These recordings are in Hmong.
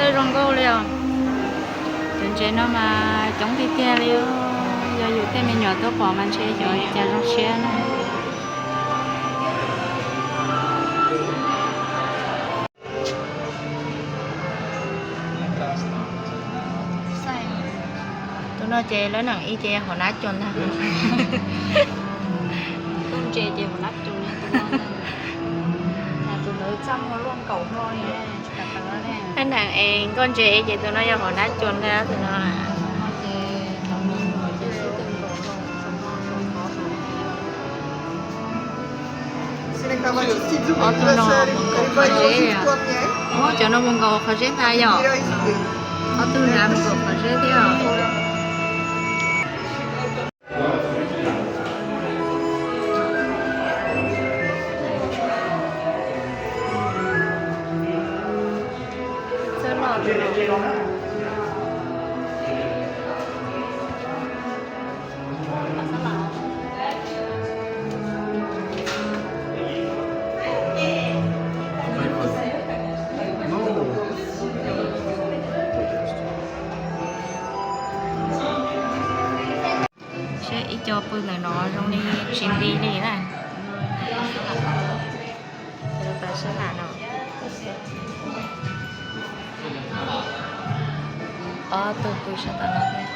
Zoo nkauj li os. Cov ntses no mas coob tiag tiag li. Yog yus tej me nyuam tuaj pom mas ntshe xyov cas zoo siab na. Tus no ces lawv neem i ces hauv nab cua ntag. Nkauj ntses ces hauv nab cua, tus no tus lawv txaj muag luaj nkaus hlo li. Lawv neem es nkauj ntses ces tus no yog hauv nab cua ntag tus no. Ob tug no mus nkaum qhov zeb, cov no mus nkaum qhov zeb ntag yom. Ob tug nrad mus nkaum qhov zeb thiab. Seb ib co pw ntawm no zoo li tsis nti li na. Sab lam no. Ob tug pw sab tom no thiab.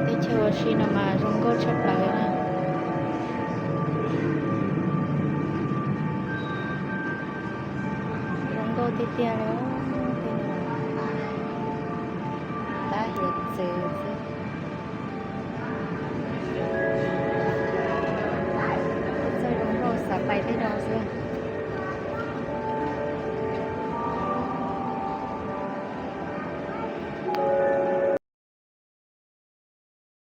Teb chaws ua si no mas zoo nkauj tshaj plaws na. Zoo nkauj tiag tiag li.